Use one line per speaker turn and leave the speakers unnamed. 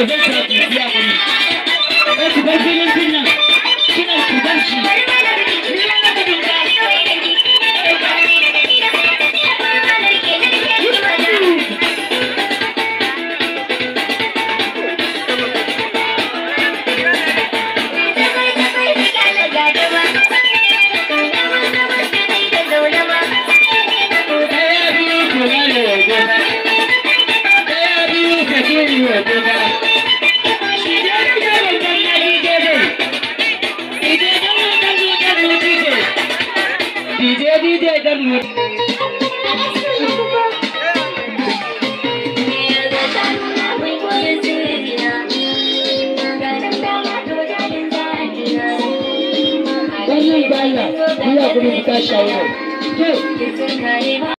zan sa ku biya kuɗi. Eh, ku bar filin fin nan. Kina ku bar shi. Ni ma na gudun ba. Ɗaya biyu ku gane wa gona. Ɗaya biyu ka turi wa gona. DJ DJ dan DJ. Wannan baya, ku ya gudu ku tashi a wurin. To,